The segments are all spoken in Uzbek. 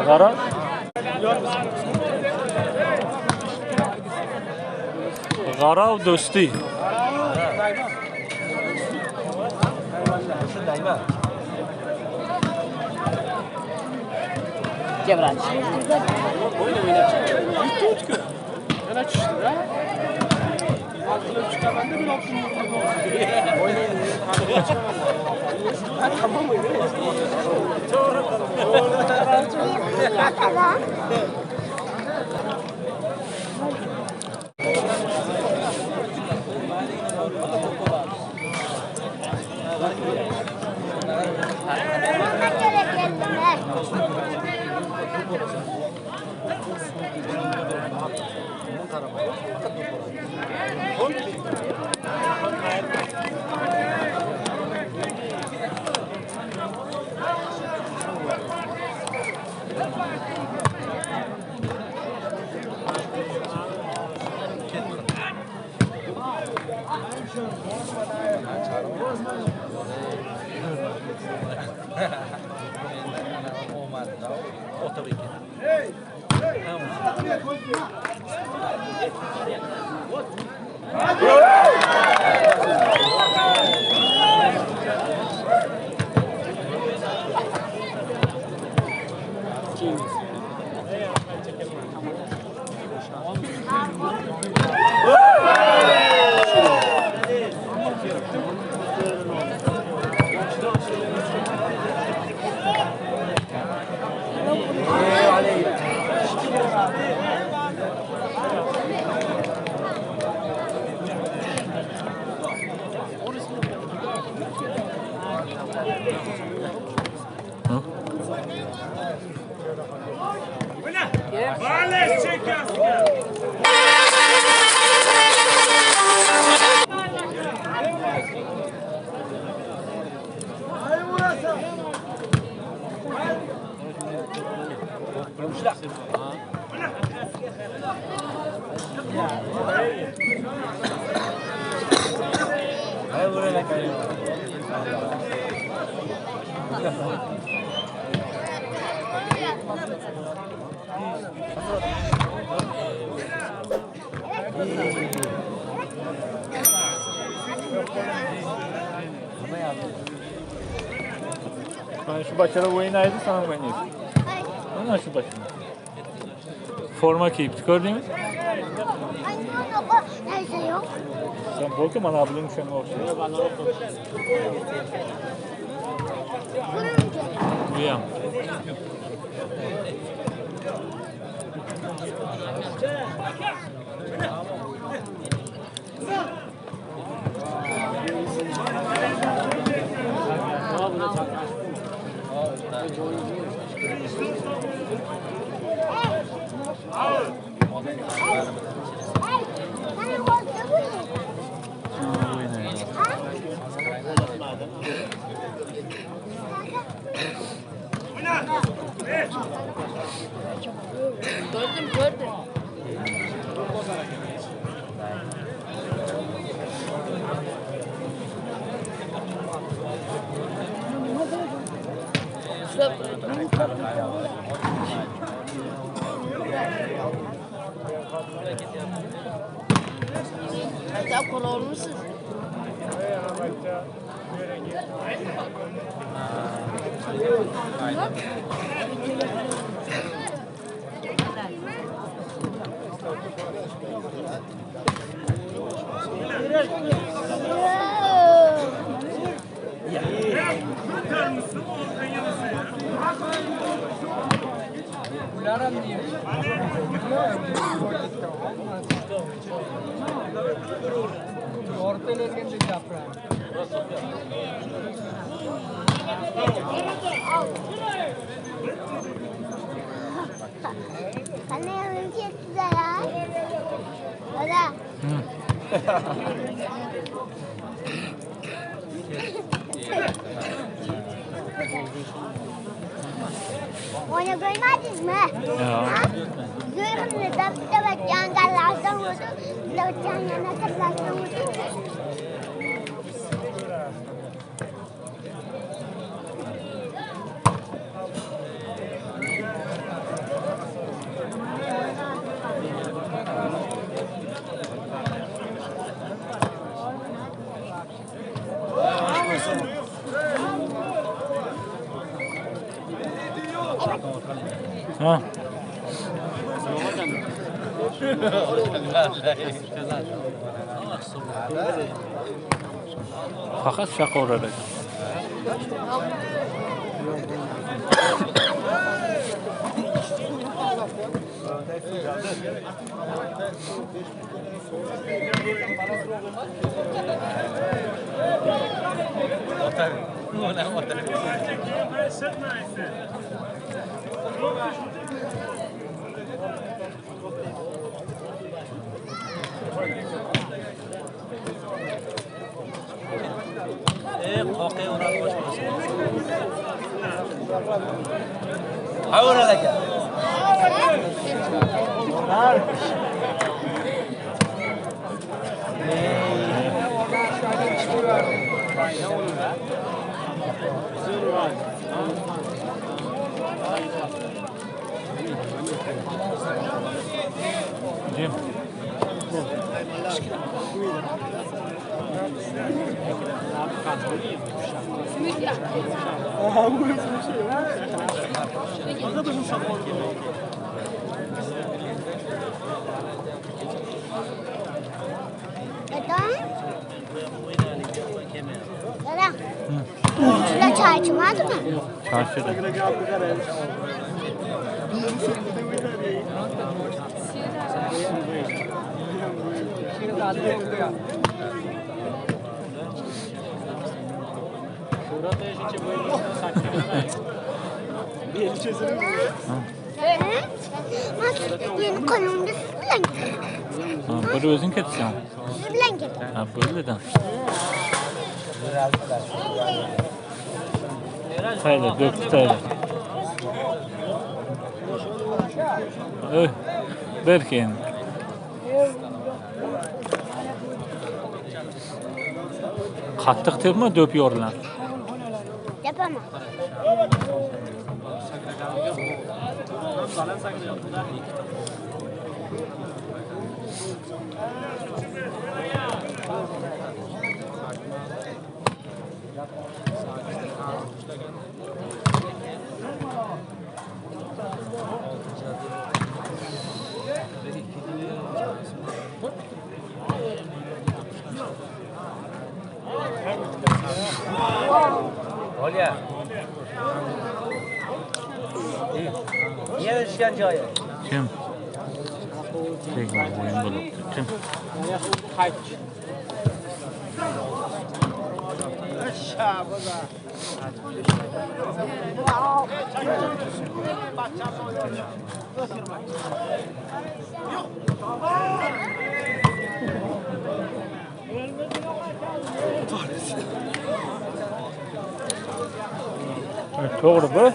Qara. G'arav do'sti. Şu bachara o'ynaydi, sen ham o'ynaysan. Mana shu bachara. Forma kiyibdi, ko'rdingmi? Sen bo'lki mana buning shunga o'xshaydi. Bu ham. Gördüm, gördüm. Hatta kola olmuşsunuz. Onu görmediniz mi? Ya. Zırhını da bitta yangarlardan vurdu, bitta yangarlardan vurdu. Ha. Faqat shaqa urar ekan. Jim. Dada. Şurada çay içmedi mi? Çarşıda. Men qonunga siz bilan ketdim. Ha, bir o'zing ketsan. Siz bilan ketdim. Ha, bo'ldi-da. Tayla, döktü tayla. Öy, berkin. Qattiq tepma, do'p yoriladi. Tepaman. Olya. Yana tushgan joyi. Kim? Tegma o'yin bo'libdi. Kim? To'g'ri bu.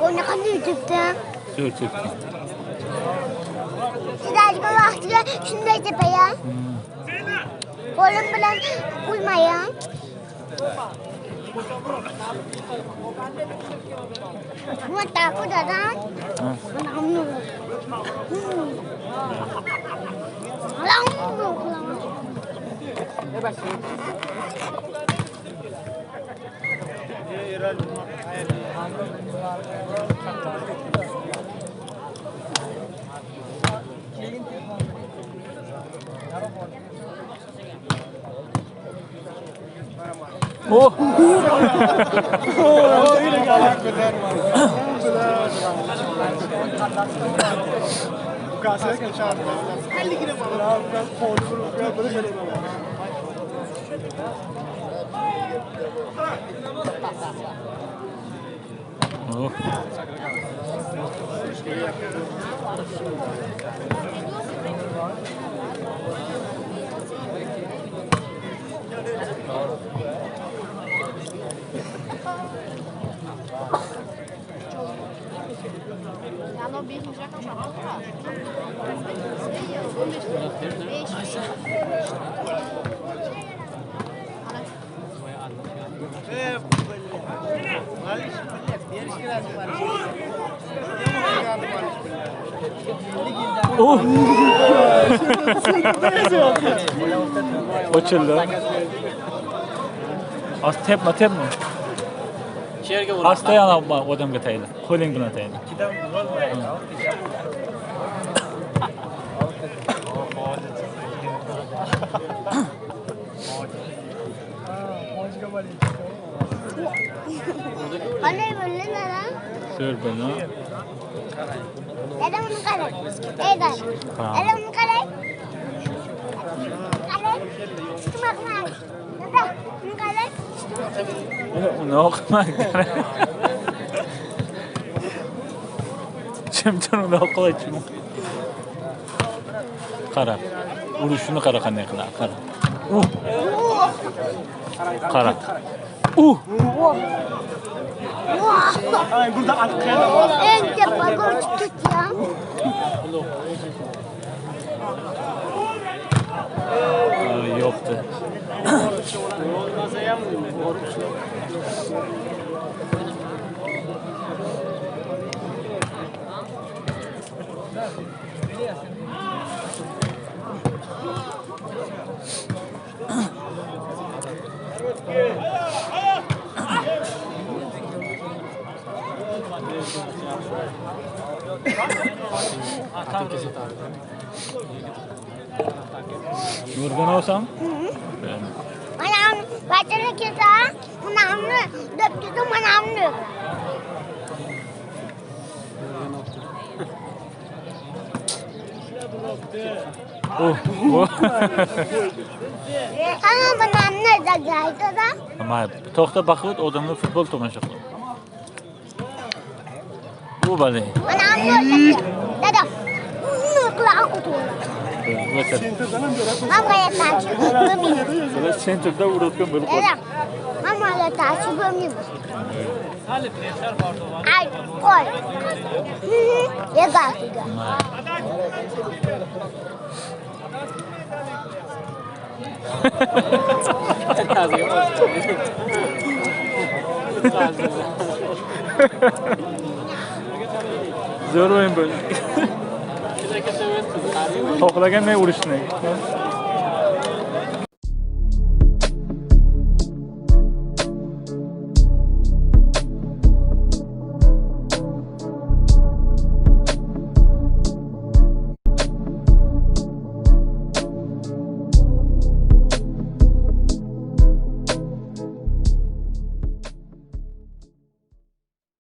Golni qanday tepdim? Zo'r tepdi. Chidashga vaqtiga shunday tepayan. Qo'lim bilan urmayan. Buni taqi dadam. Oh! Oh. Oh! Ochildi. Oz tepma, tepma. Asta yana odamga tayla. Qo'ling bilan tayla. Qanday bo'ldi dadam? Zo'r bo'ldi. Dadam uni qarang. Ey dadam. Dadam uni qarang. Qarang. Tutmoqman. Dada, uni qarang. Uni o'qimang. Chimchon uni o'qilay. Qara. Urishini qara qanday qiladi. Qara. Qara. Eng tepaga uchib ketgan. Yo'qdi. Nurgun olsam? Mana bachani kelsa, mana deb ketdi, mana uni. Oh. Hamma mana dagaydi-da. Mayli, to'xta baqib, odamlar futbol tomosha qiladi. Bu bale. Mana uni dada. Uni qilib o'tirdi. Sentrda urayotgan bo'lib qoldi. Hamma tashi bo'lmaymiz. Ay, qo'y. Yegasiga. Zo'r o'yin bo'ldi. Xohlagan men urishni.